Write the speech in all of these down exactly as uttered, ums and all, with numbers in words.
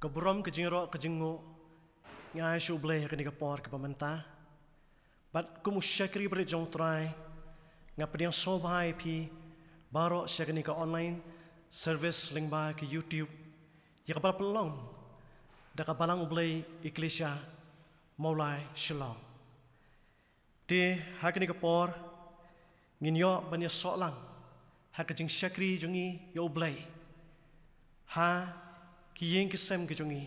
Ka burom, ka jingïaroh, ka jingnguh ngi ai sha U Blei ha kane ka por kaba mynta. Bad kum u shakri barit jong U Trai, nga pdiang sngewbha ïa phi baroh sha kane ka online service lyngba ka YouTube, ïa kaba la pynlong da ka Balang U Blei Ecclesia Mawlai Shillong. Te ha kane ka por ngin ïoh ban ïasoh lang ha ka jingshakri jong ngi ïa U Blei ha ki ïing ki sem ki jong ngi,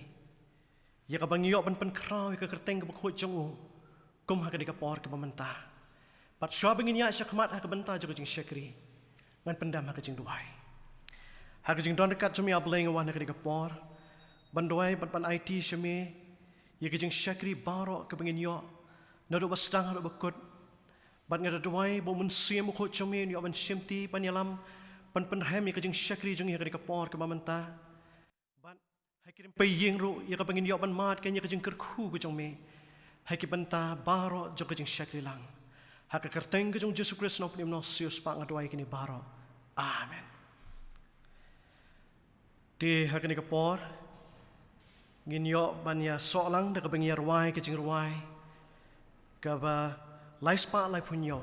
ïa kaba ngi ïoh ban pynkhraw ïa ka kyrteng kaba khuid jong U, kum ha kane ka por kaba mynta. Bad shuwa ba ngin ïaid shakhmat ha ka bynta jong ka jingshakri, ngan pyndem ha ka jingduwai. Ha ka jingdon ryngkat jong me, A Blei, nga wan ha kane ka por ban duwai bad ban aiti sha me ïa ka jingshakri baroh kaba ngin ïoh, naduh ba sdang haduh ba kut. Bad nga da duwai ba U Mynsiem Bakhuid jong me Un ïoh ban shimti, ban ïalam, ban pynrhem ïa ka jingshakri jong ngi ha kane ka por kaba mynta. Bad ha ki rympei ïing ruh, ïa kaba ngin ïoh ban mad kein ïa ka jingkyrkhu ka jong me ha ki bynta baroh jong ka jingshakri lang. Ha ka kyrteng ka jong U Jisu Khrist, Nongpynim Nongsiewspah, nga duwai kine baroh. Amen. Te ha kane ka por ngin ïoh ban ïasoh lang da kaba ngin ïa rwai ka jingrwai kaba lai spah laiphew hynñiew.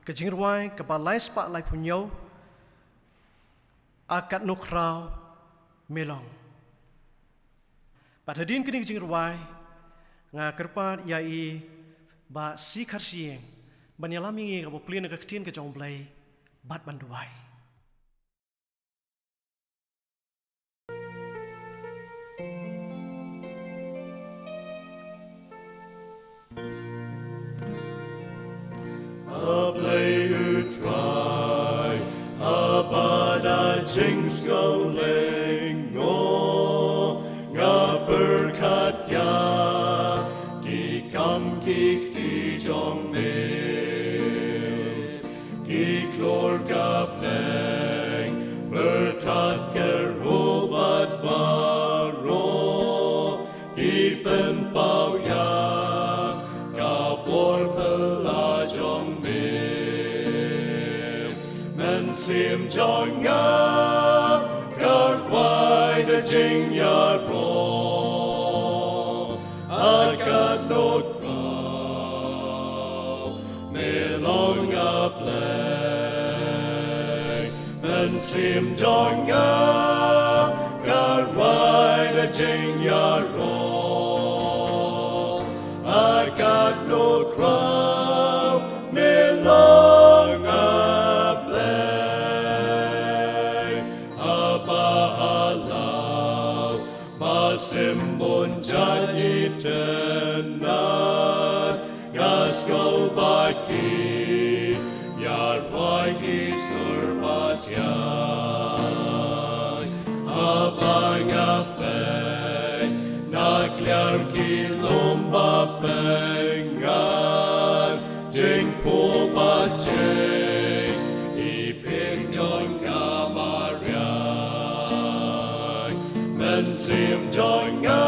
Ka jingrwai kaba lai spah laiphew hynñiew: A katno khraw me long. Bad hadien kane ka jingrwai, nga kyrpad ïa i Bah C. Kharshiing ban ïalam ïa ngi kaba plie na ka ktien ka jong U Blei bad ban duwai. A Blei U Trai, haba da jingsngewlyngngoh nga pyrkhat ïa ki kam ki kti jong me. Ki khlur ka pleng, myrtad, kyrhuh bad baroh ki pynpaw ïa ka bor phylla jong me. Mynsiem jong nga ka rwai da jingïaroh, a katno khraw me long, A Blei. Mynsiem jong nga ka rwai da jingïaroh, a katno khraw me long, A Blei. Haba halor ba shim bun jait itynnad, nga sngew ba ki ïarwai ki sur ba thiang. Haba nga peit na kliar ki lum ba pyngngad, jingpur ba jingiphieng jong ka mariang. Mynsiem jong nga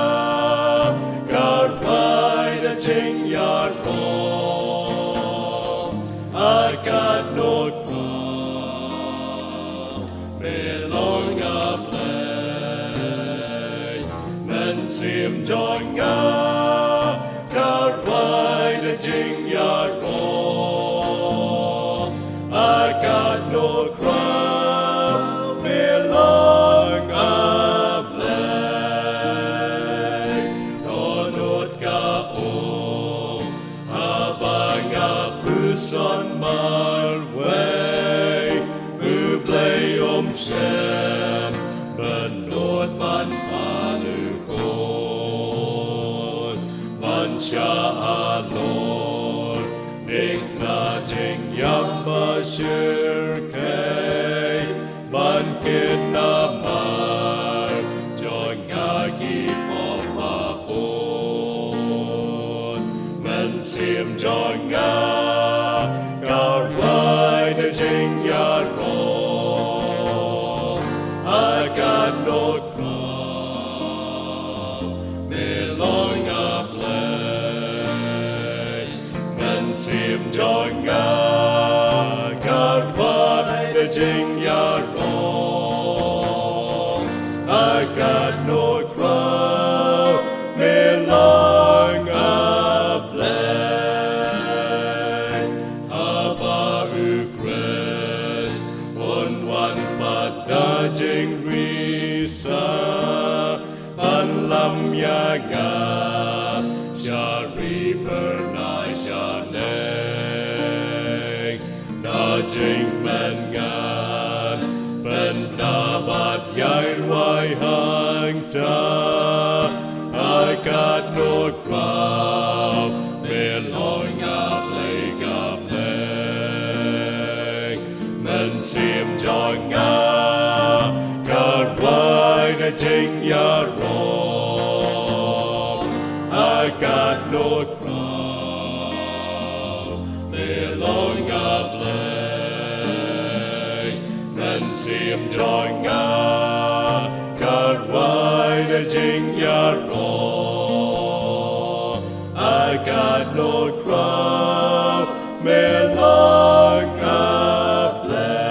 ka rwai da jingïaroh, a katno khraw me long, A Blei. Mynsiem jong nga ka rwai da jingïaroh, a katno khraw me long, A Blei. Dohnud ka um, haba nga puson marwei, U Blei, um shym pynlut ban pan u khun. Ban shah halor nik na jingïap ba shyrkhei, ban kit namar jong nga ki pop ba bun. Mynsiem jong nga ka rwai da jingïaroh, a katno khraw me long, A Blei. Mynsiem jong nga ka rwai da jingïaroh, a katno khraw Ïa nga sha ri Byrnai shaneng, na jingmynngan pynda bad ïai rwai hangta. Ha katno khraw me long a Blei ka bneng. Mynsiem jong nga ka rwai da jingïaroh. Ha katno khraw me long a Blei. Mynsiem jong nga ka rwai da jingïaroh. Ha katno khraw me long a Blei.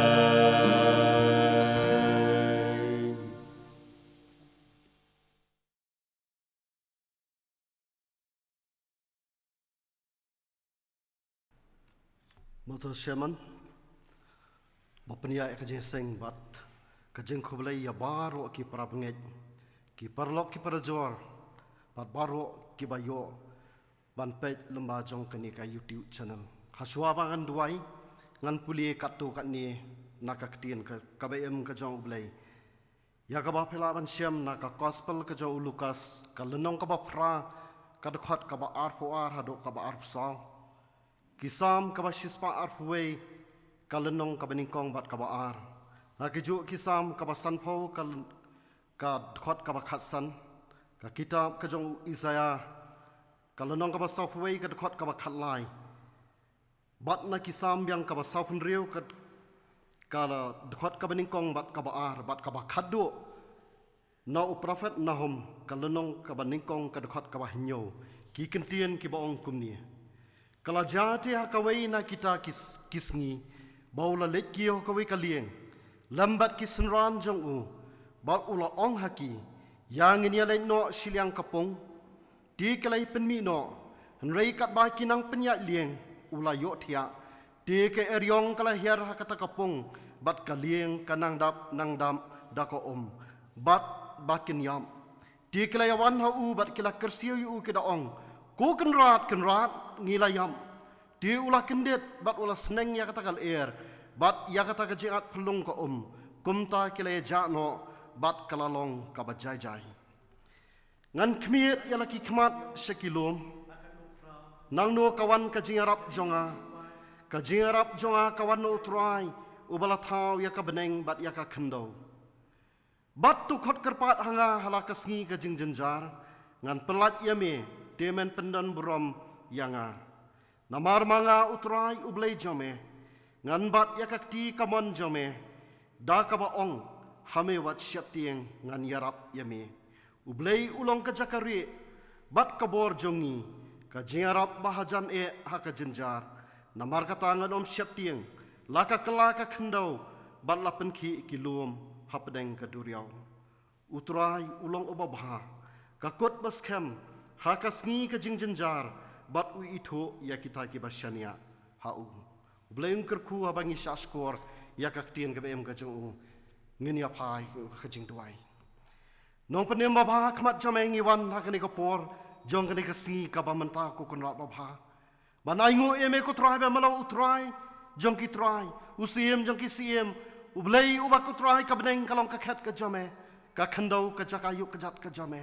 Mother Sherman, ba pynïaid ka jingïaseng bad ka jingkhublei ïa baroh ki para bangeit, ki paralok ki parajor, bad baroh kiba ïoh ban peit lyngba jong kane ka YouTube channel. Hashwa ba ngan duwai, ngan pule katto katne na ka ktien ka, kaba im ka jong U Blei. Ïa kaba phi lah ban shem na ka Gospel ka jong u Lukas, ka lynnong kaba phra, ka dkhot kaba arphew ar haduh kaba arphew saw. Ki Salm kaba shispah arphew wei, ka lynnong kaba nyngkong bad kaba ar. Ha kajuh ki Salm kaba sanphew ka lyn-, ka dkhot kaba khatsan. Ka kitab ka jong u Isaiah, ka lynnong kaba sawphew wei, ka dkhot kaba khatlai. Bad na ki Salm biang kaba sawphew hynriew ka, ka dkhot kaba nyngkong bad kaba ar, bad kaba khatduh na u prophet Nahum, ka lynnong kaba nyngkong, ka dkhot kaba hynñiew, ki ktien kiba ong kumne. Ka la jia te ha kawei na kita ki s-, ki sngi, ba u la leit kiew ha kawei ka lieng, lem bad ki synran jong u, bad u la ong ha ki, ïa ngin ïa leit noh shiliang ka pung. Te ki la ïa pynmih noh, hynrei katba ki nang pynïaid lieng, u la ïohthiah. Te ka eriong ka la hiar ha kata ka pung, bad ka lieng ka nang dap, nang dap da ka um, bad ba kin ïap. Te ki la ïa wan ha u, bad ki la kyrsiew ïa u, ki da ong, Ko Kynrad, Kynrad, ngi la ïap. Te u la kyndit, bad u la sneng ïa kata ka lyer, bad ïa kata ka jingat phyllung ka um. Kumta ki la ïa jah noh, bad ka la long kaba jai jai. Ngan khmied ïa la ki khmat sha ki lum. Nangno ka wan ka jingïarap jong nga? Ka jingïarap jong nga ka wan na U Trai, uba la thaw ïa ka bneng bad ïa ka khyndew. Bad to khot kyrpad ha nga ha la ka sngi ka jingjynjar, ngan pyllait ïa me, te men pyndon burom ïa nga. Namar ma nga U Trai U Blei jong me, ngan bat ïa ka kti kamon jong me, da kaba ong, ha me wat sheptieng ngan ïarap ïa me. U Blei u long ka jaka rieh, bad ka bor jong ngi, ka jingïarap ba hajan eh ha ka jynjar. Namar kata ngan ym sheptieng, la ka kylla ka khyndew, bad la pynkhih ki lum hapdeng ka duriaw. U Trai u long uba bha, ka kut ba skhem ha ka sngi ka jingjynjar, bad u ithuh ïa kita kiba shaniah ha u. U Blei un kyrkhu haba ngi shah shkor ïa ka ktien kaba im ka jong u. Ngin ïa phai ha ka jingduwai. Nongpynim babha, ha khmat jong me ngi wan ha kane ka por jong kane ka sngi kaba mynta, ko Kynrad babha. Ban ainguh ïa me ko Trai ba me long U Trai jong ki trai, U Syiem jong ki syiem, U Blei uba ko Trai ka bneng ka long ka khet ka jong me, ka khyndew ka jaka ïuh ka jat ka jong me.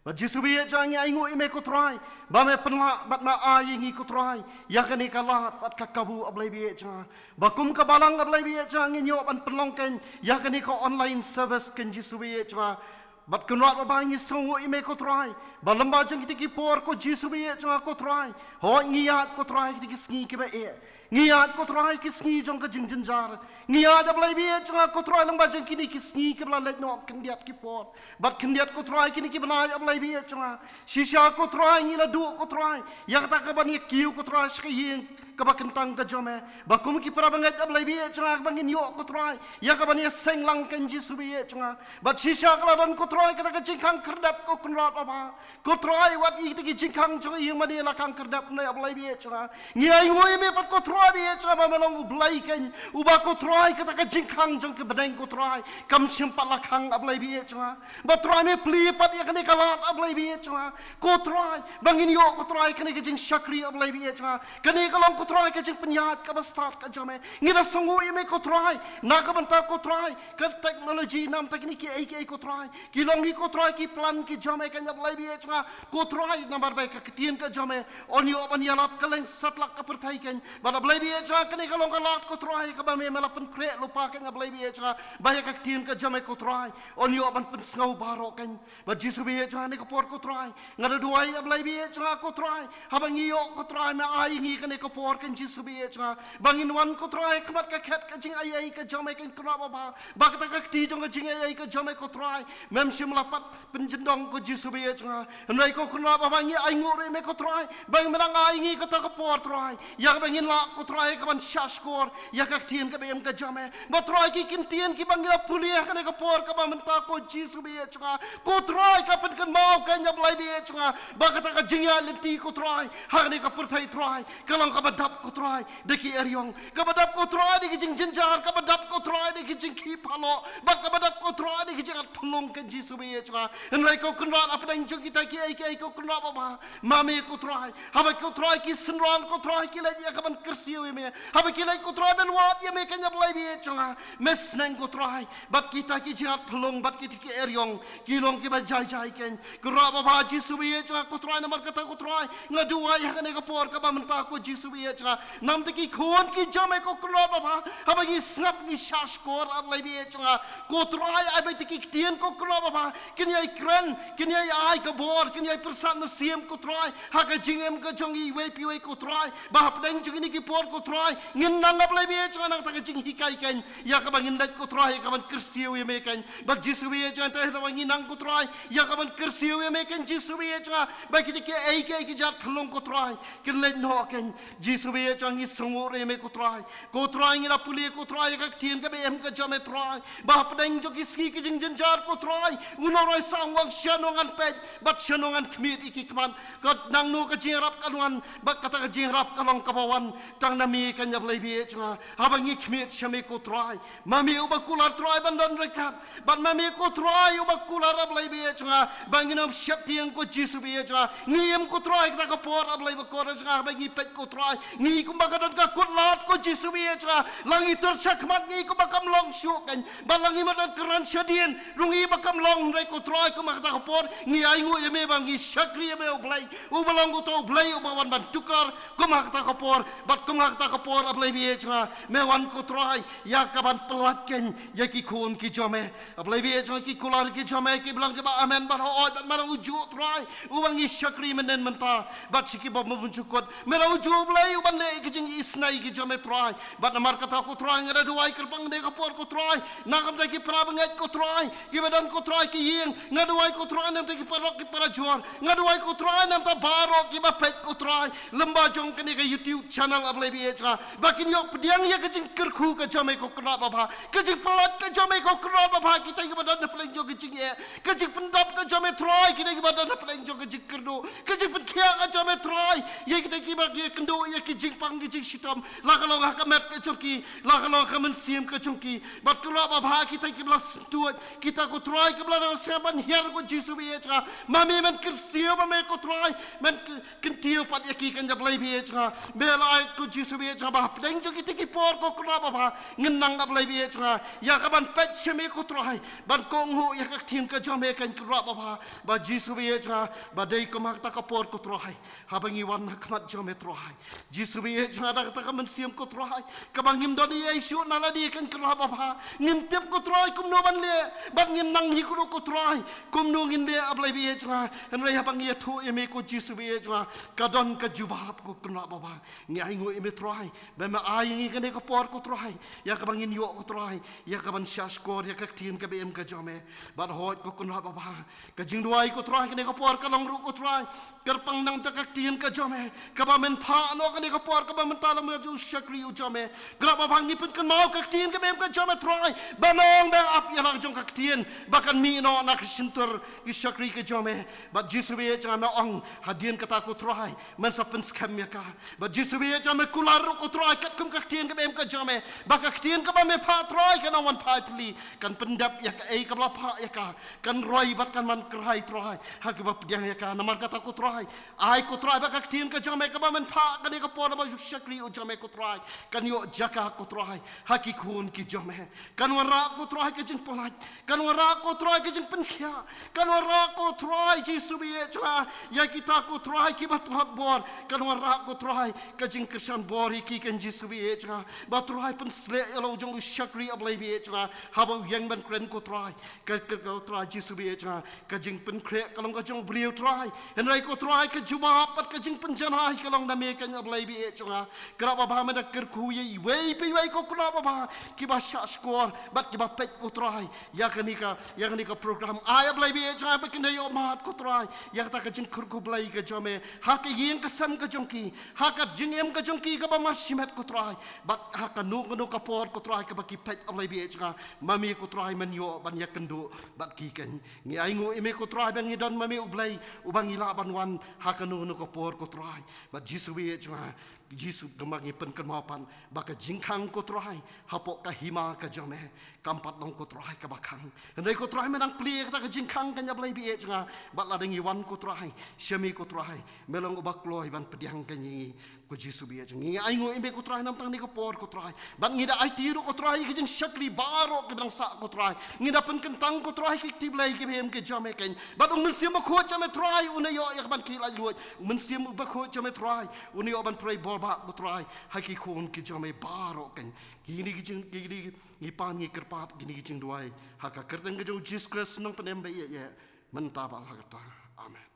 Bad Jisu baïeit jong nga, ngi ainguh ïa me ko Trai ba me pynlah bad me ai ïa ngi ko Trai ïa kane ka lad bad ka kabu, A Blei baïeit jong nga, ba kum ka balang, A Blei baïeit jong nga, ngin ïoh ban pynlong keiñ ïa kane ka online service, keiñ Jisu baïeit jong nga. Bad Kynrad babha, ngi sngewnguh ïa me ko Trai ba lyngba jong kita ki por, ko Jisu baïeit jong nga ko Trai, hooid ngi ïaid ko Trai kita ki sngi kiba eh, ngi ïaid ko Trai ki sngi jong ka jingjynjar. Ngi ïaid, A Blei baïeit jong nga ko Trai, lyngba jong kine ki sngi kiba la leit noh, khyndiat ki por bad khyndiat ko Trai kine ki bnai, A Blei baïeit jong nga. Shisha ko Trai ngi la duh ko Trai ïa kata kaban ïa kiew ko Trai sha ka ïing kaba kyntang ka jong me, ba kum ki para bangeit, A Blei baïeit jong nga, ba ngin ïoh ko Trai ïa kaban ïa seng lang, keiñ Jisu baïeit jong nga. Bad shisha ka la don ko Trai, kata ka jingkhang khyrdep ko Kynrad Baba. Ko Trai, wat ïa kita ki jingkhang jong ngi ïa mane la khang khyrdep, hynrei A Blei ba ïeit jong nga, ngi ainguh ïa me pat ko Trai ba ïeit jong nga, ba me long U Blei kein, uba ko Trai kata ka jingkhang jong ki bneng ko Trai kam shym pat la khang, A Blei ba ïeit jong nga. Ba Trai me plie pat ïa kane ka lad, A Blei ba ïeit jong nga. Ko Trai, ba ngin ïoh ko Trai kane ka jingshakri, A Blei ba ïeit jong nga. Kane ka long ko Trai ka jingpynïaid kaba stad ka jong me. Ngi da sngewnguh ïa me ko Trai na ka bynta ko Trai ka technology, namar kine kiei kiei ko Trai ki long hi ko Trai ki plan ki jong me kein, A Blei ba ïeit jong nga. Ko Trai, namar ba ka ktien ka jong me yn ïoh ban ïalap kylleng satlak ka pyrthei kein. Bad A Blei ba ïeit jong nga, kane ka long ka lad ko Trai kaba me, me la pynkhreh lypa kein, A Blei ba ïeit jong nga, ba ïa ka ktien ka jong me ko Trai yn ïoh ban pynsngew baroh kein. Bad Jisu ba ïeit jong nga, ha kane ka por ko Trai, nga da duwai, A Blei ba ïeit jong nga ko Trai, haba ngi ïoh ko Trai, me ai ngi kane ka por kein Jisu ba ïeit jong nga, ba ngin wan ko Trai ha khmat ka khet ka jingaiei ka jong me kein Kynrad Baba. Ba kata ka kti jong ka jingaiei ka jong me ko Trai mem shym la pat pynjyndong ko Jisu ba ïeit jong nga. Hynrei ko Kynrad Baba, ngi ainguh ruh ïa me ko Trai, ba me nang ai ngi kata ka por Trai, ïa kaba ngin lah ko Trai ka ban shahshkor ïa ka ktien kaba im ka jong me. Ba Trai ki kyntien kiba ngi la pule ha kane ka por kaba mynta ko Jisu ba ïeit jong nga, ko Trai, ka pynkynmaw kein, A Blei ba ïeit jong nga, ba kata ka jingïaid lynti ko Trai ha kane ka pyrthei Trai ka long kaba dap ko Trai da ki eriong, kaba dap ko Trai da ki jingjynjar, kaba dap ko Trai da ki jingkhih palat, bad kaba dap ko Trai da ki jingat pynlong kein Jisu ba ïeit jong nga. Hynrei ko Kynrad, hapdeng jong kita kiei kiei ko Kynrad Baba, ma me ko Trai, haba ko Trai ki synran ko Trai ki leit ïa ka ban kyrsiew ïa me, haba ki leit ko Trai ban wad ïa me kein, A Blei ba ïeit jong nga, me sneng ko Trai, bad kita ki jingat pynlong bad kita ki eriong ki long kiba jai jai kein. Kynrad Baba, Jisu ba ïeit jong nga ko Trai, namar kata ko Trai, nga duwai ha kane ka por kaba mynta ko Jisu ba ïeit jong nga, namar kita ki khun ki jong me ko Kynrad Baba, haba ngi sngap ngi shahshkor, A Blei ba ïeit jong nga, ko Trai, ai ba kita ki ktien ko Kynrad Baba kin ïai kren, kin ïai ai ka bor, kin ïai pyrsad mynsiem ko Trai ha ka jingim ka jong iwei pa iwei ko Trai, ba hapdeng jong kine ki por ko Trai ngin nang, A Blei ba ïeit jong nga, na kata ka jinghikai kein ïa kaba ngin leit ko Trai ïa ka ban kyrsiew ïa me kein. Bad Jisu ba ïeit jong nga, te haba ngi nang ko Trai ïa ka ban kyrsiew ïa me kein Jisu ba ïeit jong nga, ba kita kiei kiei ki jait pynlong ko Trai kin leit noh kein. Jisu ba ïeit jong nga, ngi sngewnguh ruh ïa me ko Trai. Ko Trai, ngi la pule ko Trai ïa ka ktien kaba im ka jong me Trai, ba hapdeng jong ki sngi ki jingjynjar ko Trai, u nongrwai sah u ong, shano ngan peit bad shano ngan khmied ïa ki khmat? Kat nangno ka jingïarap kan wan, bad kata ka jingïarap ka long kaba wan tang na me kein, A Blei ba ïeit jong nga, haba ngi khmied sha me ko Trai. Ma me uba kular Trai ban don ryngkat, bad ma me ko Trai uba kular, A Blei ba ïeit jong nga, ba ngin ym sheptieng ko Jisu ba ïeit jong nga. Ngi im ko Trai kata ka por, A Blei ba kordor jong nga, ba ngi peit ko Trai, ngi kumba ka don ka kut lad ko Jisu ba ïeit jong nga. La ngi tur shakhmat ngi kumba kam long shuh kein, bad la ngi mut ban kren shadien ruh ngi ba kam long, hynrei ko Trai kumba kata ka por ngi ainguh ïa me ba ngi shakri ïa me, U Blei uba long uta U Blei uba wan ban tuklar kumba kata ka por, bad kumba kata ka por, A Blei ba ïeit jong nga, me wan ko Trai ïa ka ban pyllait kein ïa ki khun ki jong me. A Blei ba ïeit jong nga, ki kular ki jong me ki bilang kiba amen bad hooid, bad me nang ujuh Trai uba ngi shakri mynhynnin mynta bad sha kiba bym ju kut. Me nang ujuh Blei uban leh ïa ki jingisynei ki jong me Trai. Bad namar kata ko Trai, nga da duwai kyrpang ha kane ka por ko Trai, na ka bynta ki para bangeit ko Trai, kiba don ko Trai ki ïing, nga duwai ko Trai na ka bynta ki paralok ki parajor, nga duwai ko Trai na ka bynta baroh kiba peit ko Trai lem bad jong kane ka YouTube channel, A Blei ba ïeit jong nga, ba kin ïoh pdiang ïa ka jingkyrkhu ka jong me ko Kynrad Baba, ka jingpyllait ka jong me ko Kynrad Baba, kita kiba don hapdeng jong ka jingeh, ka jingpyndap ka jong me Trai, kita kiba don hapdeng jong ka jingkyrduh, ka jingpynkhiah ka jong me Trai ïa kita kiba ïakynduh ïa ki jingpang ki jingshitom, la ka long ha ka met ka jong ki, la ka long ha ka mynsiem ka jong ki. Bad Kynrad Baba, kita kiba la syntuid, kita ko Trai kiba la dang sngap ban hiar ko Jisu ba ïeit jong nga, ma me men kyrsiew, ma me ko Trai men ky- kyntiew pat ïa ki kein, A Blei ba ïeit jong nga. Me la ai ko Jisu ba ïeit jong nga, ba hapdeng jong kita ki por ko Kynrad Baba, ngin nang, A Blei ba ïeit jong nga, ïa ka ban peit sha me ko Trai, ban kohnguh ïa ka ktien ka jong me kein Kynrad Baba. Ba Jisu ba ïeit jong nga, ba dei kumba kata ka por ko Trai, haba ngi wan ha khmat jong me Trai, Jisu ba ïeit jong nga, da kata ka mynsiem ko Trai kaba ngim don ei ei shuh na lade kein Kynrad Baba, ngim tip ko Trai kumno ban leh, bad ngim nang hi ruh ko Trai kumno ngin leh, A Blei ba ïeit jong nga. Hynrei haba ngi ïathuh ïa me ko Jisu ba ïeit jong nga, ka don ka jubab ko Kynrad Baba. Ngi ainguh ïa me Trai ba me ai ngi kane ka por ko Trai ïa kaba ngin ïoh ko Trai ïa ka ban shahshkor ïa ka ktien kaba im ka jong me. Bad hooid ko Kynrad Baba, ka jingduwai ko Trai kane ka por ka long ruh ko Trai, kyrpang na ka bynta ka ktien ka jong me kaba men phah noh kane ka por kaba mynta lang, me ju shakri u jong me. Kynrad Baba, ngi pynkynmaw ka ktien kaba im ka jong me Trai, ba nang ba ap ïa la ka jong ka ktien ba kan Mih noh na ka shyntur ki shakri ka jong me. Bad Jisu ba ïeit jong nga, me ong hadien kata ko Trai, men sa pynskhem ïa ka. Bad Jisu ba ïeit jong nga, me kular ruh ko Trai katkum ka ktien kaba em ka jong me, ba ka ktien kaba me phah Trai kan ym wan phai tylli, kan pyndep ïa kaei kaba la phah ïa ka, kan roi bad kan wan kyrhai Trai ha kiba pdiang ïa ka. Namar kata ko Trai, ai ko Trai ba ka ktien ka jong me kaba men phah kane ka por, ba u shakri u jong me ko Trai kan ïoh jaka ko Trai ha ki khun ki jong me. Kan wanrah ko Trai ka jingpyllait, kan wanrah ko Trai ka jingpynkhiah, kan wanrah ko Trai Jisu ba ïeit jong nga ïa kita ko Trai kiba tlot bor, kan wanrah ko Trai ka jingkyrshan bor ïa ki, kan Jisu ba ïeit jong nga, ba Trai pynshlei ïa la u jong u shakri, A Blei ba ïeit jong nga, haba u ïeng ban kren ko Trai. Ka, ka, ka Trai Jisu ba ïeit jong nga, ka jingpynkhreh ka long ka jong u briew Trai. Hynrei ko Trai ka jubab bad ka jingpynjanai ka long na me kan A Blei ba ïeit jong nga. Kynrad babha, me da kyrkhu ïa iwei pa iwei ko kynrad babha kiba shah shkor bad kiba peit ko Trai ïa kane ka, ïa kane ka program. Ai A Blei ba ïeit jong nga ba kin da ïoh mad ko Trai ïa kata ka jingkyrkhu Blei ka jong me ha ka ïing ka sem ka jong ki, ha ka jingim ka jong ki kaba mar shimet ko Trai, bad ha kano kano ka por ko Trai kaba ki peit A Blei ba ïeit jong nga, ma me ko Trai men ïoh ban ïakynduh bad ki kan. Ngi ainguh ïa me ko Trai ba ngi don ma me U Blei uba ngi lah ban wan ha kano kano ka por ko Trai. Bad Jisu ba ïeit jong nga, Jisu, kumba ngi pynkynmaw pat ba ka jingkhang ko Trai hapoh ka hima ka jong me kam pat long ko Trai kaba khang. Hynrei ko Trai, me dang plie kata ka jingkhang kan A Blei ba ïeit jong nga, bad lada ngi wan ko Trai sha me ko Trai, me long uba kloi ban pdiang kan ïa ngi. Ko Jisu ba ïeit jong ngi, ngi ainguh ïa me ko Trai namar tang kane ka por ko Trai. Bad ngi da aiti ruh ko Trai ïa ki jingshakri baroh kiba dang sah ko Trai. Ngi da pynkyntang ko Trai ki kti Blei kiba im ki jong me kan. Bad U Mynsiem Bakhuid jong me Trai un da ïoh ïa ka ban khie laitluid. U Mynsiem Bakhuid jong me Trai un da ïoh ban trei bor bak ko Trai ha ki khun ki jong me baroh kan. Kine ki jing, kine ki, ngi pan ngi kyrpad kine ki jingduwai ha ka kyrteng ka jong U Jisu Khrist, Nongpynim ba ïeit, mynta bad la katta. Amen.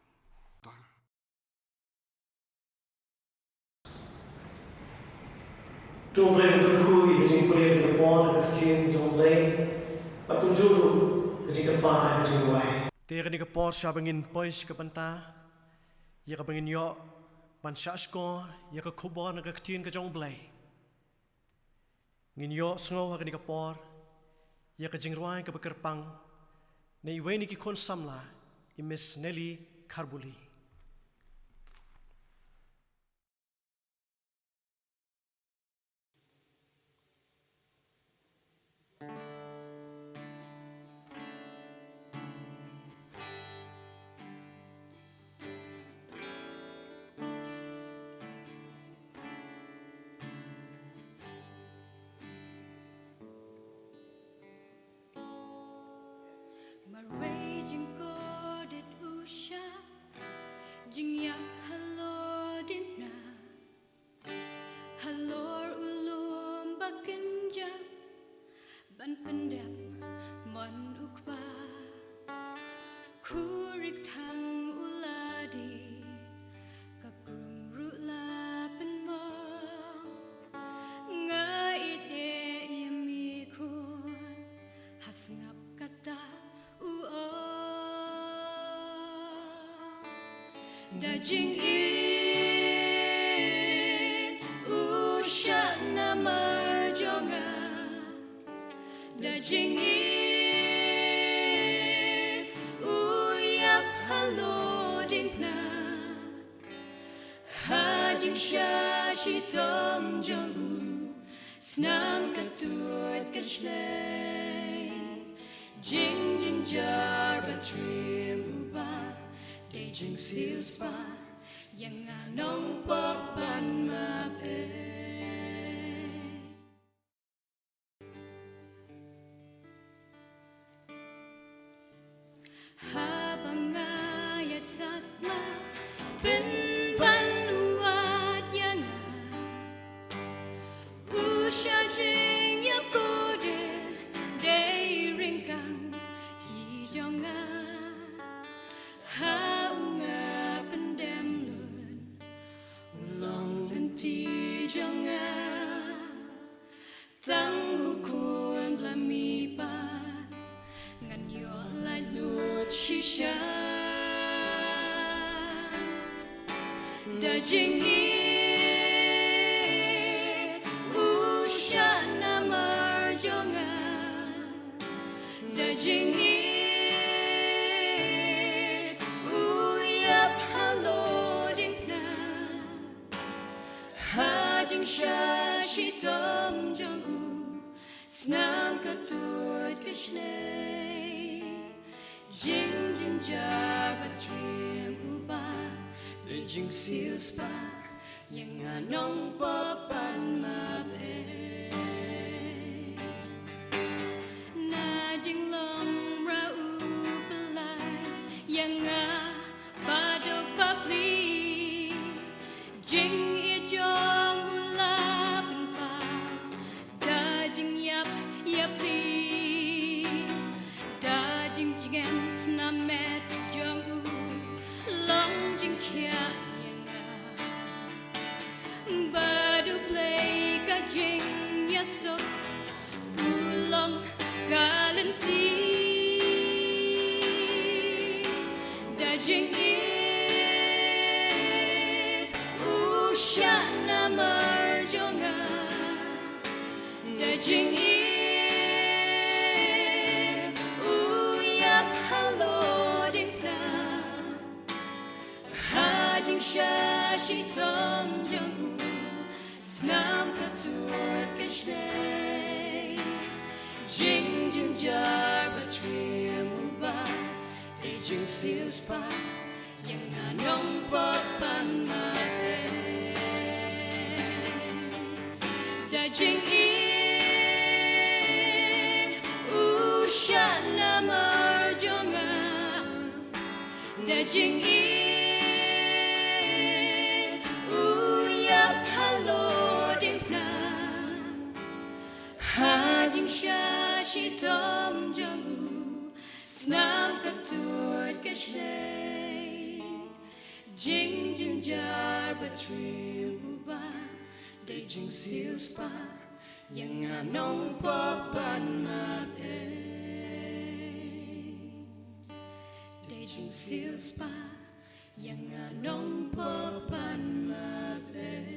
To ngin kyrkhu ïa ka jingpule ka por na ka ktien jong U Blei, bad kumjuh ruh ka jingkyrpad ha ka jingduwai. Te kane ka por shwa ba ngin poi sha ka bynta, ïa kaba ngin ïoh ban shah shkor ïa ka khubor na ka ktien ka jong U Blei, ngin ïoh sngew ha kane ka por ïa ka jingrwai kaba kyrpang na iwei na ki khun samla, i Miss Nelly Kharbuli. Marwei jingkordit u shah jingïap halor diengphna, halor u lum ba kynjah ban pyndep mon u kpa. Khuri kthang u la die, ka krung ruh la pynmong. Nga ïeit ïa me khun, ha sngap kata u ong. Da jingïeit u shah namar jong nga. Da jingïeit u ïap halor diengphna. Ha jingshah shitom jong u, snam ka tuid ka shlei. Jingjynjar ba triem u Bah, dei jingsiewspah ïa nga nongpop ban map ei. Haba nga ïaid sakma, pynban u wad ïa nga. U shah jingïap kordit, dei ryngkang ki jong nga. Ha u nga pyndem lut, u long lynti jong nga. Tang u khun ba la mih pat, ngan ïoh laitluid shisha. Da jingïeit u shah namar jong nga. Da jingïeit shitom jong u, snam ka tut ka shlei. Jingjynjar bad thriem u Bah, dei jingsiewspah ïa nga nongpop pan map eh. Na jinglong ra u pynlait ïa nga baduk bapli. Jingïeit jong u la pynpaw da jingïap ïapli, da jingjngem snam met jong u long jingkhiah ïa nga. Bad U Blei ka jingïasuk u long ka lynti. Da jingïeit u shah namar jong nga. Da jingïeit u ïap halor diengphna. Ha jingshah shitom jong u, snam ka tut ka shlei. Jingjynjar bad thriem u Bah, dei jingsiewspah ïa nga nongpop pan map eh. Da jingïeit u shah namar jong nga. Da jingïeit u ïap halor diengphna. Ha jingshah shitom jong u, snam ka tut ka shlei. Jingjynjar bad thriem u Bah, dei jingsiewspah ïa nga nongpop pan map eh. Dei jingsiewspah ïa nga nongpop pan map eh.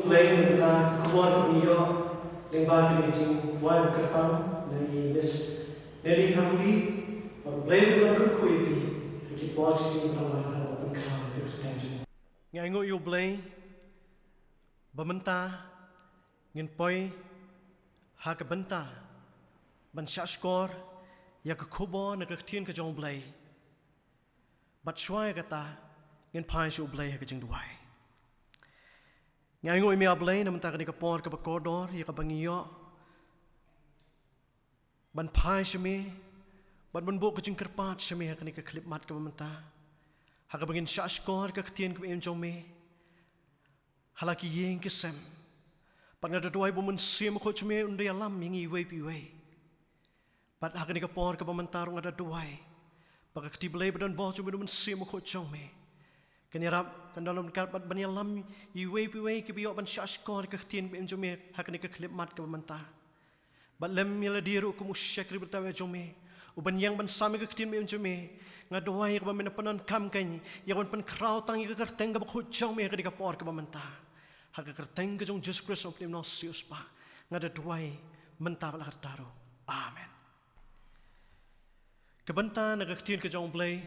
Blei mynta ka khubor kaba ngi ïoh lyngba kane ka jingwan kyrpang na i Miss Nelly Kamburi, bad Blei un kyrkhu ïa phi ha ki por ki sngi ban wan ban pynkhreh ïa ka kyrteng jong u. Ngi ainguh ïa u Blei ba mynta ngin poi ha ka bynta ban shah shkor ïa ka khubor na ka ktien ka jong u Blei. Bad shuwa ïa kata ngin phai sha u Blei ha ka jingduwai. Ngi ainguh ïa me ah Blei na mynta kane ka por kaba kordor ïa kaba ngi ïoh ban phai sha me bad ban buh ka jingkyrpad sha me ha kane ka khyllipmat kaba mynta, ha kaba ngin shah shkor ka ktien kaba im jong me ha la ki ïing ki sem. Bad nga da duwai ba u Mynsiem Bakhuid jong me un da ïalam ïa ngi iwei pa iwei. Bad ha kane ka por kaba mynta ruh nga da duwai ba ka kti Blei ba don bor jong me, u Mynsiem Bakhuid jong me, kan ïarap, kan don ryngkat bad ban ïalam iwei pa iwei kiba ïoh ban shah shkor ka ktien ba im jong me ha kane ka khyllipmat kaba mynta. Bad lem ïa lade ruh kum u shakri bynta jong me uban ïeng ban sam ïa ka ktien ba im jong me, nga duwai kaba men pyndonkam kein ïa ban pynkhraw tang ïa ka kyrteng kaba khuid jong me ha kane ka por kaba mynta. Ha ka kyrteng ka jong Jisu Khrist u nongpynim nongsiewspah nga da duwai mynta bad la karta ruh. Amen. Ka bynta na ka ktien ka jong u Blei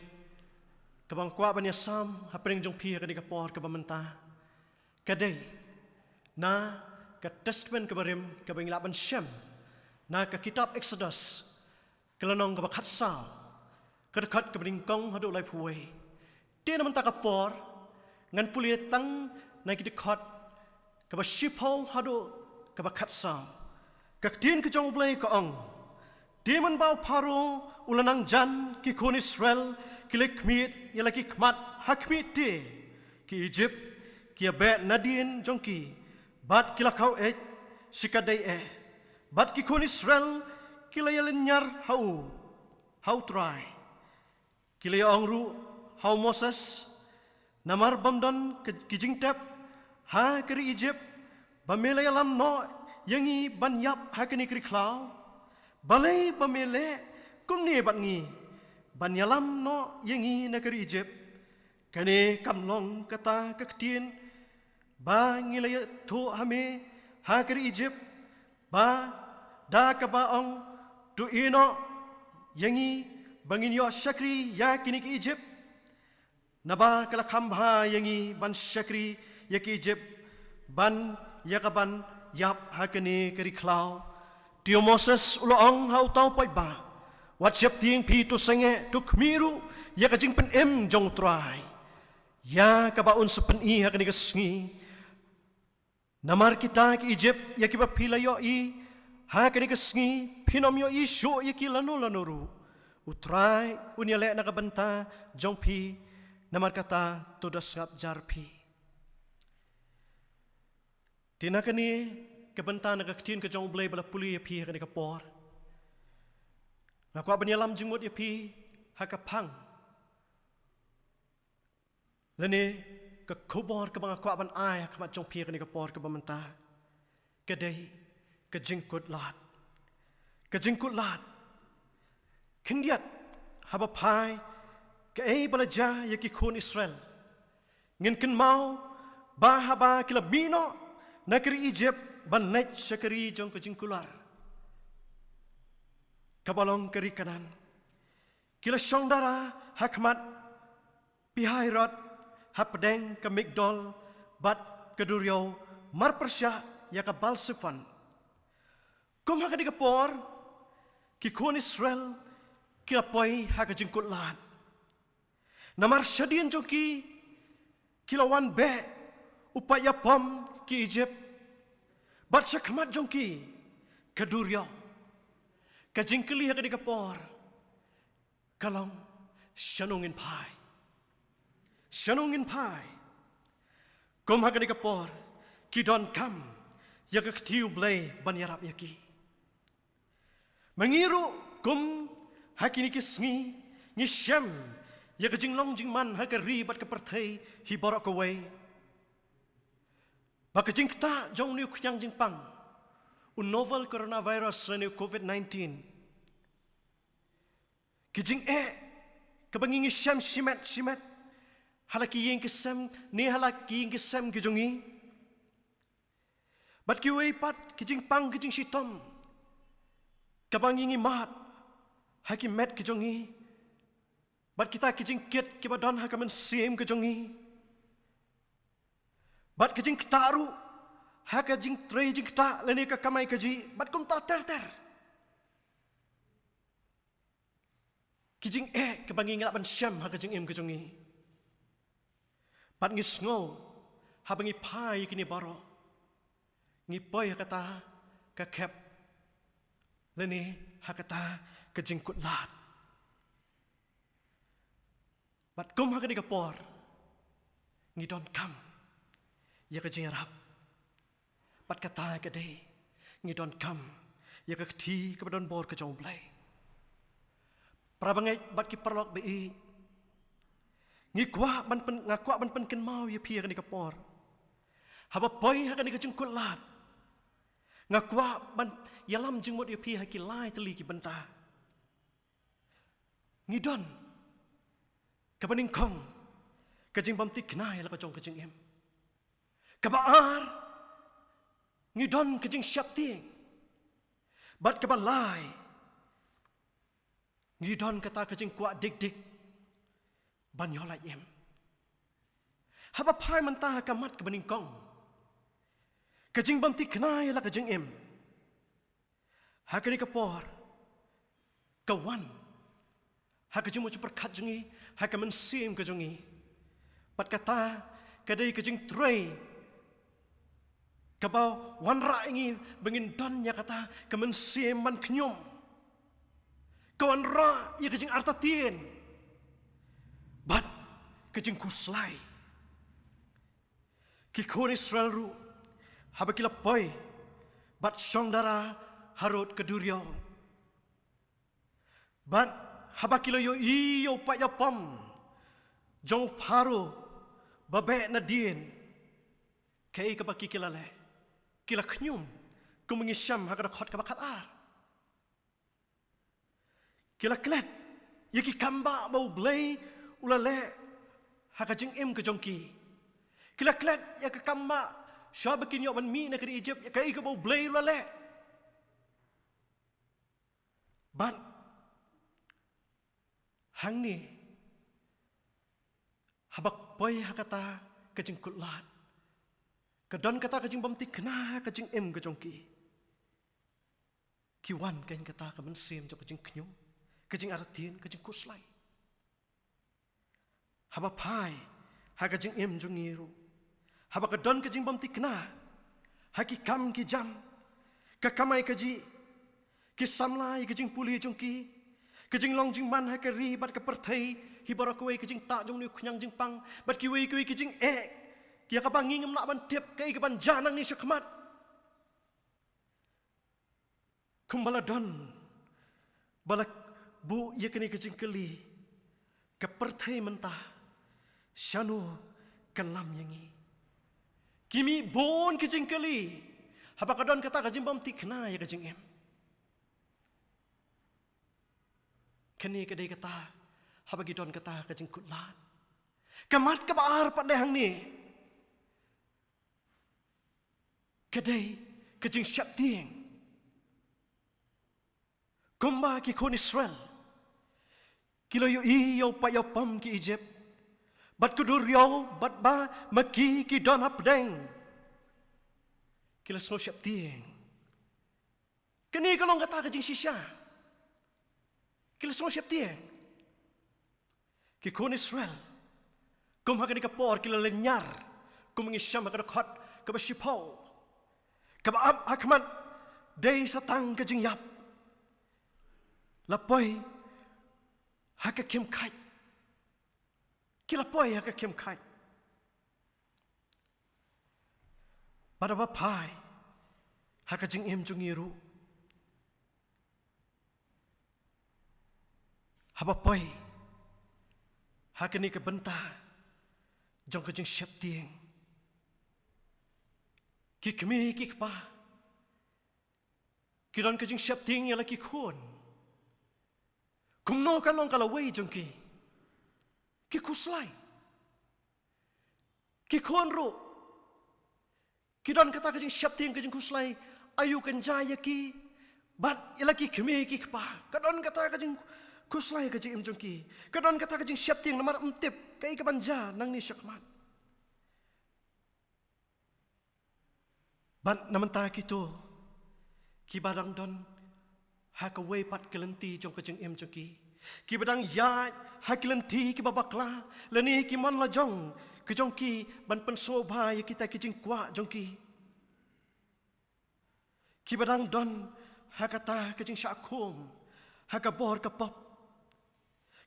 kaba nga kwah ban ïasam hapdeng jong phi ha kane ka por kaba mynta ka dei na ka Testament kaba rim kaba ngi lah ban shem na ka kitab Exodus, ka lynnong kaba khatsaw, ka dkhot kaba nyngkong haduh laiphew wei. Te na mynta ka por ngan pule tang na ki dkhot kaba shiphew haduh kaba khatsaw. Ka ktien ka jong u Blei ka ong, te mynba u Pharaoh u la nang jan, ki khun Israel ki la khmied ïa la ki khmat ha khmih te. Ki Ijipt ki ïa beh nadien jong ki bad ki la khaw eit shi katdei eh. Bad ki khun Israel ki la ïa lynñiar ha u, ha U Trai. Ki la ïa ong ruh ha u Moses, namar bym don ki jingtep ha ka ri Ijipt ba me la ïalam noh ïa ngi ban ïap ha kane ka ri khlaw. Balei ba me leh kumne bad ngi ban ïalam noh ïa ngi na ka ri Ijipt? Kane kam long kata ka ktien ba ngi la ïathuh ha me ha ka ri Ijipt, ba da kaba ong, to ïehnoh ïa ngi ba ngin ïoh shakri ïa kine ki Ijipt. Naba ka la kham bha ïa ngi ban shakri ïa ki Ijipt ban ïa kaban ïap ha kane ka ri khlaw. Te u Moses u la ong ha uta u paidbah, wat sheptieng phi, to sangeh, to khmih ruh ïa ka jingpynim jong U Trai, ïa kaba un sa pyni ha kane ka sngi. Namar kita ki Ijipt ïa kiba phi la ïohi ha kane ka sngi, phin ym ïohi shuh ïa ki lano lano ruh. U Trai un ïaleh na ka bynta jong phi, namar kata to da sngap jar phi. Te na kane ka bynta na ka ktien ka jong U Blei ba la pule ïa phi ha kane ka por, nga kwah ban ïalam jingmut ïa phi ha ka phang lane ka khubor kaba nga kwah ban ai ha khmat jong phi ha kane ka por kaba mynta, ka dei ka jingkutlad. Ka jingkutlad. Khyndiat, haba phai kaei ba la jia ïa ki khun Israel, ngin kynmaw ba haba ki la mih noh na ka ri Ijipt ban leit sha ka ri jong ka jingkular, kaba long ka ri Kanaan, ki la shong dara ha khmat Pi-hahiroth, hapdeng ka Migdol bad ka duriaw, marpyrshah ïa ka Baal-zephon. Kum ha kane ka por, ki khun Israel ki la poi ha ka jingkutlad. Namar shadien jong ki, ki la wan beh u paid ïapom ki Ijipt, bad sha khmat jong ki ka duriaw. Ka jingkylli ha kane ka por ka long, shano ngin phai? Shano ngin phai? Kum ha kane ka por, ki donkam ïa ka kti U Blei ban ïarap ïa ki. Ma ngi ruh kum ha kine ki sngi, ngi shem ïa ka jinglong jingman ha ka ri bad ka pyrthei hi baroh kawei, ba ka jingktah jong une u khñiang jingpang, u novel coronavirus lane u covid nineteen, ki jingeh kaba ngi ngi shem shimet shimet ha la ki ïing ki sem, ne ha la ki ïing ki sem ki jong ngi, bad kiwei pat ki jingpang ki jingshitom kaba ngi ngi mad ha ki met ki jong ngi, bad kita ki jingkit kiba don ha ka mynsiem ki jong ngi, bad ki jingktah ruh ha ka jingtrei jingktah lane ka kamai kajih, bad kumta ter ter. Ki jingeh kaba ngi ngi lah ban shem ha ka jingim ka jong ngi. Bad ngi sngew, haba ngi phai kine baroh, ngi poi ha kata ka khep lane ha kata ka jingkutlad. Bad kum ha kane ka por, ngi donkam ïa ka jingïarap. Bad kata ka dei, ngi donkam ïa ka kti kaba don bor ka jong U Blei. Para bangeit bad ki paralok ba ïeit, ngi kwah ban pyn, nga kwah ban pynkynmaw ïa phi ha kane ka por, haba poi ha kane ka jingkutlad, nga kwah ban ïalam jingmut ïa phi ha ki lai tylli ki bynta. Ngi don kaba nyngkong, ka jingbymthikna ïa la ka jong ka jingim. Kaba ar, ngi don ka jingsheptieng. Bad kaba lai, ngi don kata ka jingkwah dik dik ban ïoh lait im. Haba phai mynta ha ka mat kaba nyngkong, ka jingbymthikna ïa la ka jingim, ha kane ka por, ka wan ha ka jingmut jingpyrkhat jong ngi, ha ka mynsiem ka jong ngi. Bad kata ka dei ka jingtrei kaba wanrah ïa ngi ba ngin don ïa kata ka mynsiem ban khñium. Ka wanrah ïa ka jingartatien bad ka jingkhuslai. Ki khun Israel ruh, haba ki la poi bad shong dara harud ka duriaw, bad haba ki la ïohi ïa u paid ïapom jong u Pharaoh ba beh nadien, kaei kaba ki, ki la leh? Ki la khñium, kum ngi shem ha ka dkhot kaba khatar. Ki la klet ïa ki kambah ba U Blei u la leh ha ka jingim ka jong ki. Ki la klet ïa ka kam ba, sha ba kin ïoh ban mih na ka ri Ijipt, ïa kaei kaba U Blei u la leh. Bad hangne, haba poi ha kata ka jingkutlad, ka don kata ka jingbymthikna ha ka jingim ka jong ki. Ki wan kein kata ka mynsiem jong ka jingkhñium, ka jingartatien, ka jingkhuslai. Haba phai ha ka jingim jong ngi ruh, haba ka don ka jingbymthikna ha ki kam ki jam, ka kamai kajih, ki samla ïa ka jingpule jong ki, ka jinglong jingman ha ka ri bad ka pyrthei, hi baroh kawei, ka jingtah jong une u khñiang jingpang bad kiwei kiwei ki jingeh, ïa kaba ngi ngim lah ban tip kaei kaban jia nangne shakhmat. Kumba la don ba la buh ïa kane ka jingkylli, ka pyrthei mynta, shano kan lam ïa ngi? Ki mih bun ki jingkylli haba ka don kata ka jingbymthikna ïa ka jingim. Kane ka dei kata, haba ki don kata ka jingkutlad. Ka mat kaba ar pat dei hangne, ka dei ka jingsheptieng. Kumba ki khun Israel ki la ïohi ïa u paid ïapom ki Ijipt, bad ka duriaw, bad ba ma ki ki don hapdeng, ki la sngew sheptieng. Kane ka long kata ka jingshisha. Ki la sngew sheptieng. Ki khun Israel, kum ha kane ka por ki la lynñiar, kum ngi shem ha ka dkhot kaba shiphew, kaba ap ha khmat dei sa tang ka jingïap. La poi ha ka khim khait. Ki la poi ha ka khim khait. Bad haba phai ha ka jingim jong ngi ruh, haba poi ha kane ka bynta jong ka jingsheptieng, ki kmie ki kpa ki don ka jingsheptieng ïa la ki khun. Kumno kan long ka lawei jong ki? Ki khuslai. Ki khun ruh ki don kata ka jingsheptieng, ka jingkhuslai, aïu kan jia ïa ki bad ïa la ki kmie ki kpa. Ka don kata ka jingkhuslai ha ka jingim jong ki. Ka don kata ka jingsheptieng namar ym tip kaei kaban jia nangne shakhmat. Bad na mynta kito kiba dang don ha kawei pat ka lynti jong ka jingim jong ki, kiba dang ïaid ha ki lynti kiba bakla, lane ki mon la jong ka jong ki ban pynsngewbha ïa kita ki jingkwah jong ki, kiba dang don ha kata ka jingshah khum ha ka bor ka pop,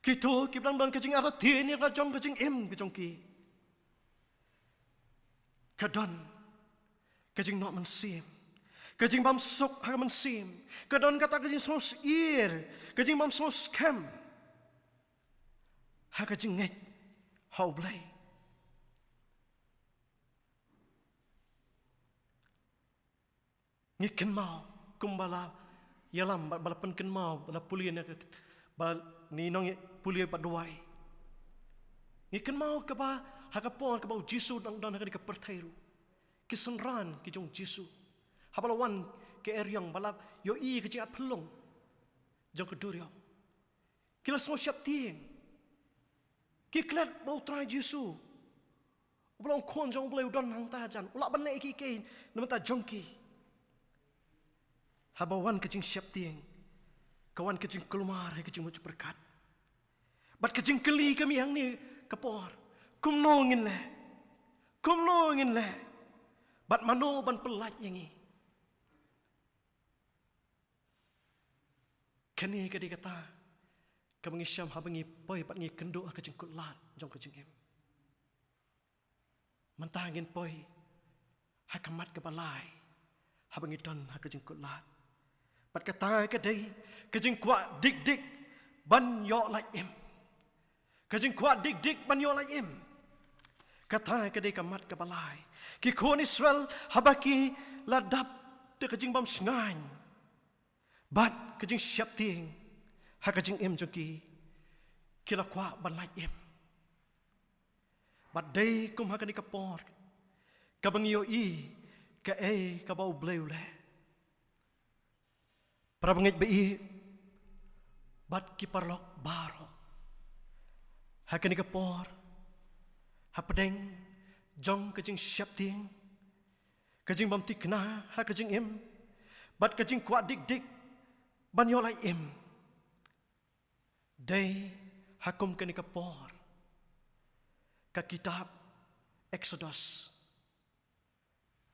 kito kiba dang don ka jingartatien ïa la jong ka jingim ka jong ki, ka don ka jingnoh mynsiem, ka jingbym suk ha ka mynsiem, ka don kata ka jingsngewsyier, ka jingbym sngewskhem ha ka jingngeit ha U Blei. Ngi kynmaw kumba la ïalam, ba, ba la pynkynmaw, ba la pule na ka, ba ngi nang pule ba duwai. Ngi kynmaw kaba ha ka por kaba U Jisu dang don ha ka pyrthei ruh, ki synran ki jong U Jisu, haba la wan ka eriong, ba la ïohi ka jingat phyllung jong ka duriaw, ki la sngew sheptieng. Ki klet ba U Trai Jisu, uba long Khun jong U Blei, u don hangta hajan, u lah ban leh kiei kiei na bynta jong ki. Haba wan ka jingsheptieng, ka wan ka jingkulmar ha ka jingmut jingpyrkhat. Bad ka jingkylli ka mih hangne ka por, kumno ngin leh? Kumno ngin leh? Bad mano ban pyllait ïa ngi? Kane ka dei kata kaba ngi shem haba ngi poi bad ngi kynduh ha ka jingkutlad jong ka jingim. Mynta ngin poi ha ka mat kaba lai haba ngi don ha ka jingkutlad. Bad kata ka dei ka jingkwah dik dik ban ïoh lait im. Ka jingkwah dik dik ban ïoh lait im. Kata ka dei ka mat kaba lai. Ki khun Israel haba ki la dap da ka jingbym shngaiñ bad ka jingsheptieng ha ka jingim jong ki, ki la kwah ban lait im. Bad dei kum ha kane ka por, Kaba ngi ïohi kaei kaba U Blei u leh. Para bangeit ba ïeit bad ki paralok baroh, ha kane ka por, hapdeng jong ka jingsheptieng, ka jingbymthikna ha ka jingim, bad ka jingkwah dik dik ban ïoh lait im, dei ha kum kane ka por, ka kitab Exodus,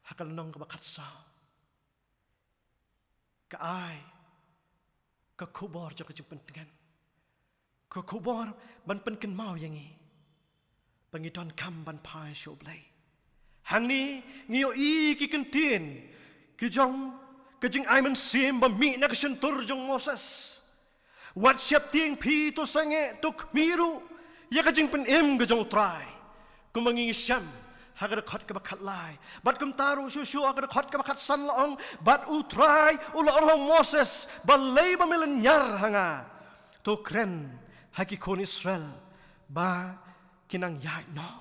ha ka lynnong kaba khatsaw, ka ai ka khubor jong ka jingpyntngen, ka khubor ban pynkynmaw ïa ngi ba ngi donkam ban phai sha U Blei. Hangne ngi ïohi ki kyntien ki jong ka jingai mynsiem ba mih na ka shyntur jong Moses. Wat sheptieng phi, to sangeh, to khmih ruh ïa ka jingpynim ka jong U Trai. Kumba ngi shem ha ka dkhot kaba khatlai, bad kumta ruh shuh shuh ha ka dkhot kaba khatsan la ong, bad U Trai u la ong ha u Moses, balei ba me lynñiar ha nga? To kren ha ki khun Israel ba kin nang ïaid noh.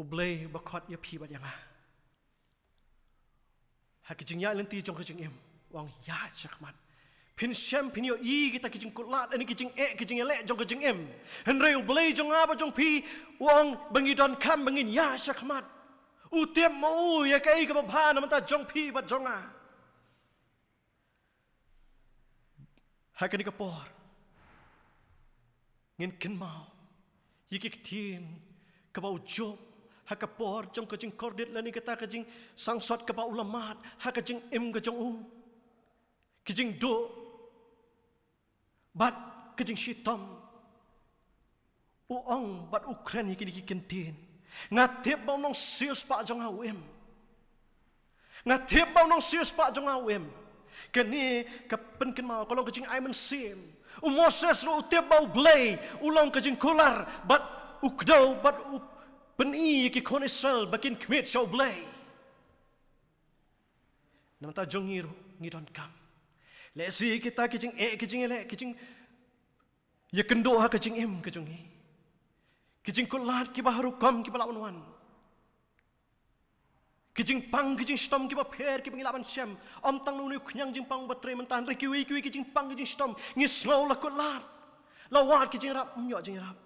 U Blei ba khot ïa phi bad ïa nga ha ki jingïaid lynti jong ka jingim, u ong ïaid shakhmat. Phin shem, phin ïohi kita ki jingkutlad, ne ki jingeh, ki jingïaleh jong ka jingim. Hynrei U Blei jong nga bad jong phi u ong ba ngi donkam ba ngin ïaid shakhmat. U tip ma u ïa kaei kaba bha na bynta jong phi bad jong nga. Ha kane ka por ngin kynmaw ïa ki ktien kaba u Job, ha ka por jong ka jingkordit lane kata ka jingsangsot kaba u la mad ha ka jingim ka jong u, ki jingduh bad ka jingshitom. U ong bad u kren ïa kine ki kyntien: Nga tip ba u nongsiewspah jong nga u im. Nga tip ba u nongsiewspah jong nga u im. Kane ka pynkynmaw ka long ka jingai mynsiem. U Moses ruh u tip ba U Blei u long ka jingkular bad u kdew bad u pyni ïa ki khun Israel ba kin khmih sha U Blei. Na bynta jong ngi ruh ngi donkam. Lehse kita ki jingeh, ki jingïaleh, ki jingïakynduh ha ka jingim ka jong ngi, ki jingkutlad kiba ha rukom kiba lah ban wan, ki jingpang ki jingshitom kiba pher kiba ngi lah ban shem. Ym tang na une u khñiang jingpang ba trei mynta, hynrei kiwei kiwei ki jingpang ki jingshitom ngi sngew la kutlad, la wad ki jingïarap, ym ïoh jingïarap.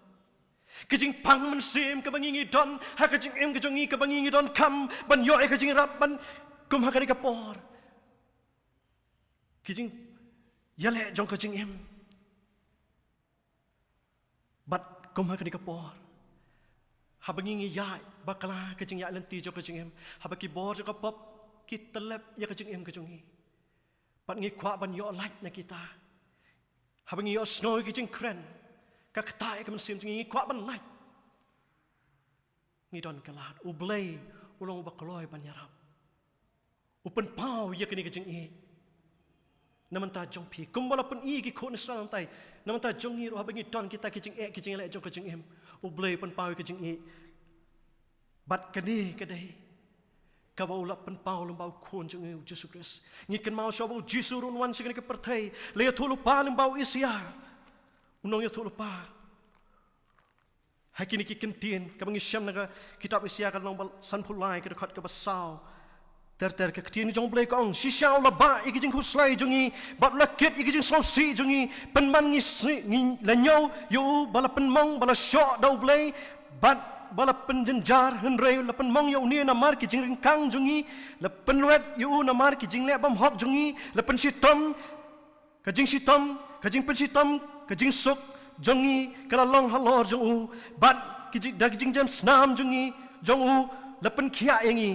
Ki jingpang mynsiem kaba ngi ngi don ha ka jingim ka jong ngi, kaba ngi ngi donkam ban ïoh ïa ka jingïarap ban kum ha kane ka por. Ki jingïaleh jong ka jingim. Bad kum ha kane ka por, haba ngi ngi ïaid bakla ka jingïaid lynti jong ka jingim, haba ki bor jong ka pop ki tyllep ïa ka jingim ka jong ngi, bad ngi kwah ban ïoh lait na kita, haba ngi ïoh sngew ïa ki jingkren, ka ktah ïa ka mynsiem jong ngi, ngi kwah ban lait. Ngi don ka lad, U Blei u long uba kloi ban ïarap. U pynpaw ïa kane ka jingïeit na bynta jong phi, kumba la pyni ïa ki khun Israel hangtai. Na bynta jong ngi ruh, haba ngi don kita ki jingeh ki jingïaleh jong ka jingim, U Blei u pynpaw ïa ka jingïeit. Bad kane ka dei kaba u la pynpaw lyngba u Khun jong ngi U Jisu Khrist. Ngi kynmaw shuwa ba U Jisu ruh un wan sha kane ka pyrthei, la ïathuhlypa lyngba u Isaïah. U nongïathuhlypa, ha kine ki kyntien kaba ngi shem na ka kitab Isaïah ka lynnong ba sanphew lai, ka dkhot kaba saw ter ter, ka ktien jong U Blei ka ong: Shisha u la bah ïa ki jingkhuslai jong ngi, bad u la kit ïa ki jingsngewsih jong ngi. Pynban ngi sngew, ngi la ñiew ïa u ba la pynmong, ba la shoh da U Blei, bad ba la pynjynjar. Hynrei la pynmong ïa une namar ki jingryngkang jong ngi, la pynwet ïa u namar ki jingleh bymhok jong ngi. La pynshitom, ka jingshitom, ka jingpynshitom, ka jingsuk jong ngi ka la long halor jong u, bad ki ji-, da ki jingjem snam jong ngi, jong u, la pynkhiah ïa ngi.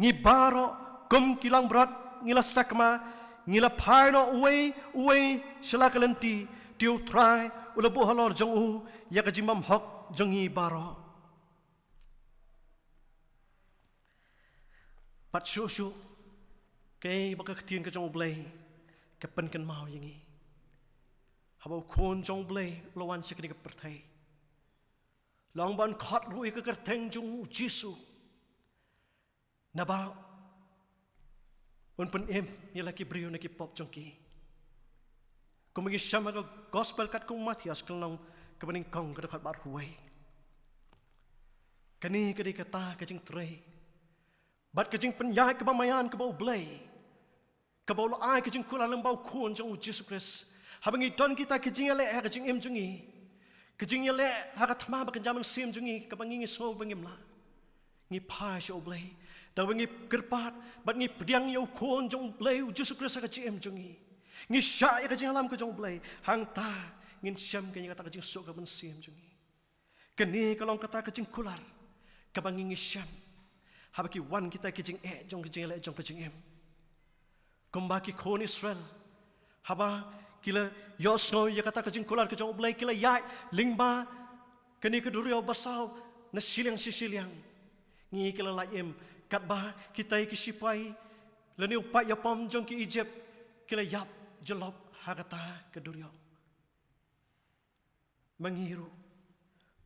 Ngi baroh kum ki langbrot ngi la sakma, ngi la phai noh uwei uwei sha la ka lynti. Te U Trai u la buh halor jong u ïa ka jingbymhok jong ngi baroh. Bad shuh shuh, kaei ba ka ktien ka jong U Blei ka pynkynmaw ïa ngi, haba u Khun jong U Blei u la wan sha kane ka pyrthei, la ong ba un khot ruh ïa ka kyrteng jong U Jisu, naba un pynim ïa la ki briew na ki pop jong ki. Kumba ngi shem ha ka Gospel katkum u Mathaios ka lynnong kaba nyngkong, ka dkhot ba arphew wei. Kane ka dei kata ka jingtrei bad ka jingpynïaid kaba maïan kaba U Blei, kaba u la ai ka jingkular lyngba u Khun jong u Jisu Khrist. Haba ngi don kita ki jingïaleh ha ka jingim jong ngi, ka jingïaleh ha ka thma bad ka jingïalam mynsiem jong ngi, kaba ngi, ngi sngew ba ngim lah, ngi phai sha U Blei. Da kaba ngi kyrpad bad ngi pdiang ïa u Khun jong U Blei u Jisu Khrist ha ka jingim jong ngi, ngi shah ïa ka jingïalam ka jong U Blei, hangta ngin shem kane kata ka jingsuk ka mynsiem jong ngi. Kane ka long kata ka jingkular kaba ngi, ngi shem haba ki wan kita ki jingeh jong ka jingïaleh jong ka jingim. Kumba ki khun Israel, haba ki la ïohsngew ïa kata ka jingkular ka jong U Blei, ki la ïaid lyngba kane ka duriaw basaw na shiliang shi shiliang. Ngi, ki la lait im, katba kita ki shipai lane u paid ïapom jong ki Ijipt ki la ïap jyllop ha kata ka duriaw. Ma ngi ruh,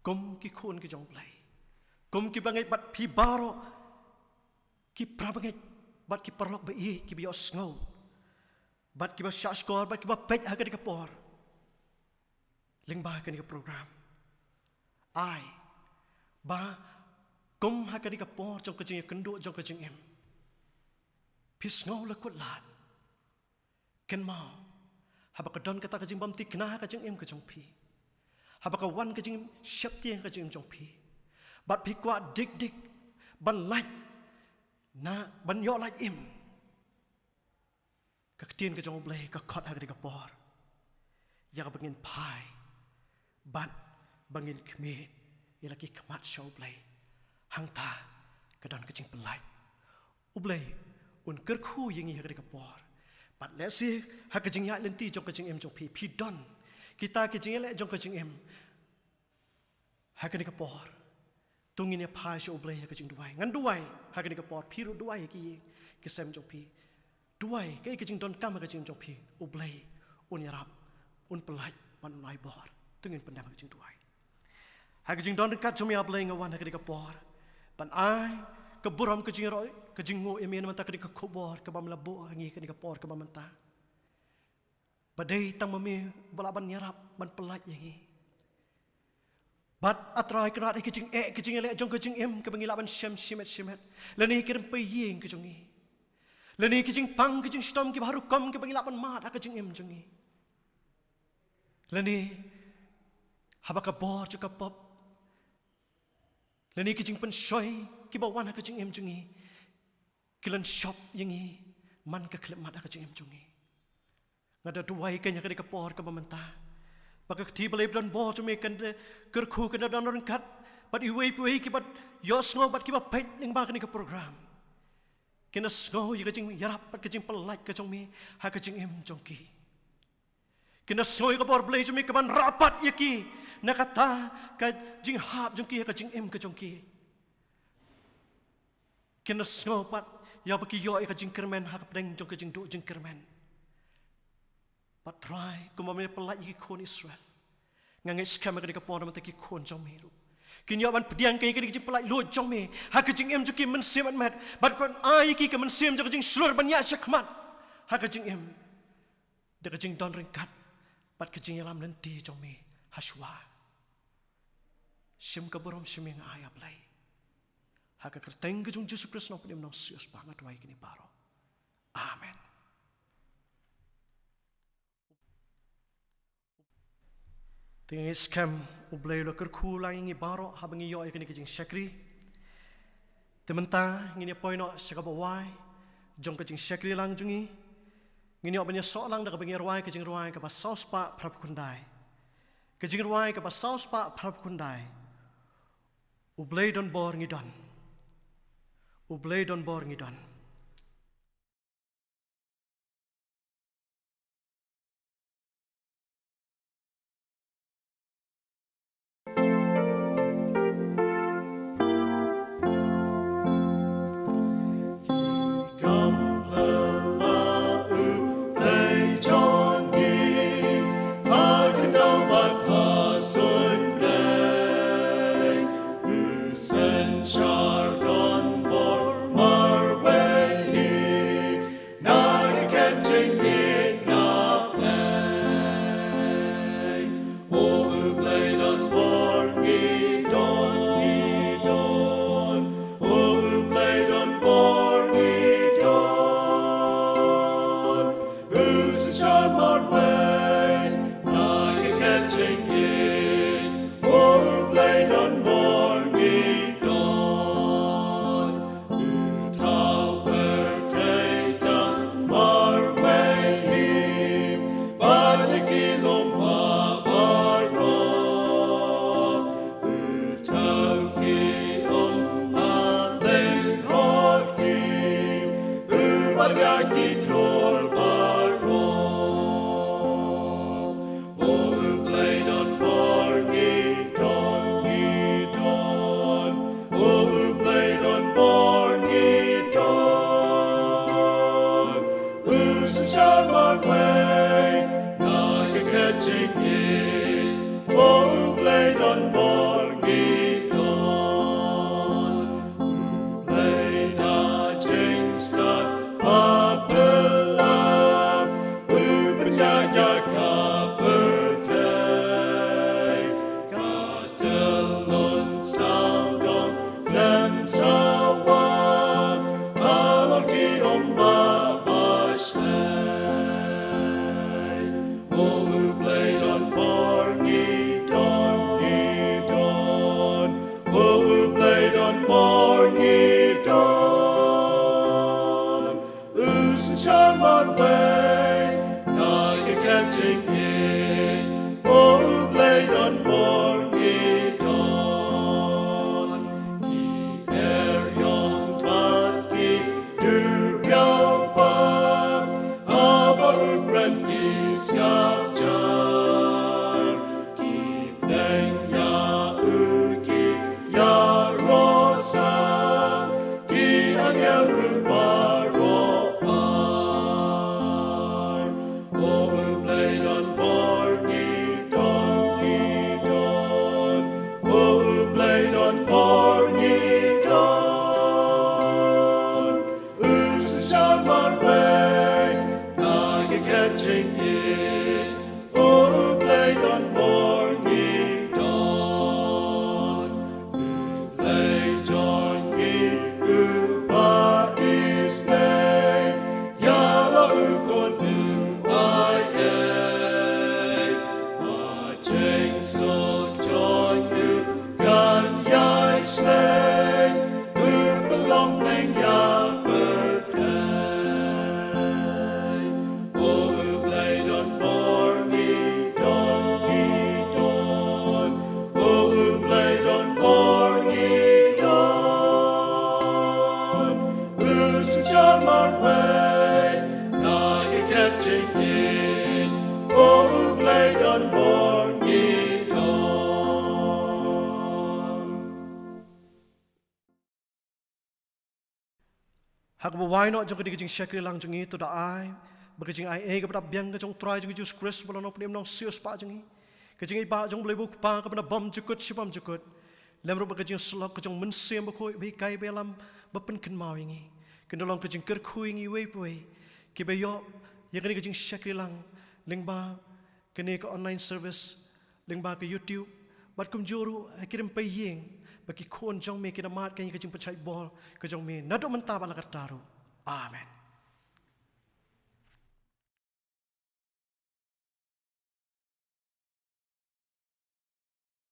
kum ki khun ki jong U Blei, kum ki bangeit bad phi baroh ki parabangeit bad ki paralok ba ïeit kiba ïohsngew bad kiba shahshkor bad kiba peit ha kane ka por lyngba kane ka program, ai ba kum ha kane ka por jong ka jingïakynduh jong ka jingim, phi sngew la kut lad. Kynmaw, haba ka don kata ka jingbymthikna ha ka jingim ka jong phi, haba ka wan ka jingsheptieng ha ka jingim jong phi, bad phi kwah dik dik ban lait, na ban ïoh lait im, ka ktien ka jong U Blei ka khot ha kane ka por ïa kaba ngin phai bad ba ngin khmih ïa la ki khmat sha U Blei. Hangta ka don ka jingpynlait. U Blei un kyrkhu ïa ngi ha kane ka por. Bad lehse ha ka jingïaid lynti jong ka jingim jong phi, phi don kita ki jingïaleh jong ka jingim ha kane ka por. To ngin ïa phai sha U Blei ha ka jingduwai. Ngan duwai ha kane ka por, phi ruh duwai ha ki ïing ki sem jong phi. Duwai, kaei ka jingdonkam ha ka jingim jong phi, U Blei un ïarap, un pynlait bad un ai bor. To ngin pyndem ha ka jingduwai. Ha ka jingdon ryngkat jong me, A Blei, nga wan ha kane ka por ban ai ka burom, ka jingïaroh, ka jingnguh ïa me na bynta kane ka khubor kaba me la buh ha ngi ha kane ka por kaba mynta. Ba dei tang ma me uba lah ban ïarap, ban pynlait ïa ngi. Bad A Trai, Kynrad, ïa ki jingeh, ki jingïaleh jong ka jingim kaba ngi lah ban shem shimet shimet, lane ki rympei ïing ka jong ngi, lane ki jingpang ki jingshitom kiba har rukom kiba ngi lah ban mad ha ka jingim jong ngi, lane haba ka bor jong ka pop lane ki jingpynshoi kiba wan ha ka jingim jong ngi ki lynshop ïa ngi man ka khyllipmat ha ka jingim jong ngi. Nga da duwai kane ha kane ka por kaba mynta ba ka kti balei ba don bor jong me kan da kyrkhu, kan da don ryngkat bad iwei pa iwei kiba ïohsngew bad kiba peit lyngba kane ka program. Kin da sngew ïa ka jingïarap bad ka jingpynlait ka jong me ha ka jingim jong ki. Kin da sngew ïa ka bor Blei jong me kaban rah pat ïa ki na kata ka jinghap jong ki ha ka jingim ka jong ki. Kin da sngew pat ïa ba ki ïoh ïa ka jingkyrmen ha ka pdeng jong ka jingduh jingkyrmen. Bad Trai, kumba me pynlait ïa ki khun Israel, nga ngeit skhem ha kane ka por na bynta ki khun jong me ruh, kin ïoh ban pdiang ïa kane ka jingpynlait luid jong me ha ka jingim jong ki mynsiem met met, bad kan ai ïa ki ka mynsiem jong ka jingshlur ban ïaid shakhmat ha ka jingim da ka jingdon ryngkat bad ka jingïalam lynti jong me ha shuwa. Shim ka burom, shim ïa nga, A Blei. Ha ka kyrteng ka jong U Jisu Khrist, u nongpynim, u nongsiewspah, nga duwai ïa kine baroh. Amen. Te nga ngeit skhem U Blei u la kyrkhu lang ïa ngi baroh haba ngi ïoh ïa kane ka jingshakri. Te mynta ngin ïa poi noh sha kaba wai jong ka jingshakri lang jong ngi. Ngin ïoh ban ïasoh lang da kaba ngi rwai ka jingrwai kaba saw spah phra phew khyndai. Ka jingrwai kaba saw spah phra phew khyndai. U Blei don bor ngi don. U Blei don bor ngi don. Ha kaba wai noh jong kane ka jingshakri lang jong ngi, to da ai ba ka jingaiei kaba dap biang ka jong U Trai jong ngi Jisu Khrist, ba long u nongpynim nongsiewspah jong ngi, ka jingïeit ba jong U Blei U Kpa kaba na bymjukut shi bymjukut, lem ruh bad ka jingsyllok ka jong U Mynsiem Bakhuid ba hikai ba ïalam ba pynkynmaw ïa ngi, kin da long ka jingkyrkhu ïa ngi iwei pa iwei kiba ïoh ïa kane ka jingshakri lang lyngba kane ka online service, lyngba ka YouTube, bad kumjuh ruh ha ki rympei ïing, ba ki khun jong me kin da mad ka ïa ka jingpynshait bor ka jong me naduh mynta bad la katta ruh. Amen.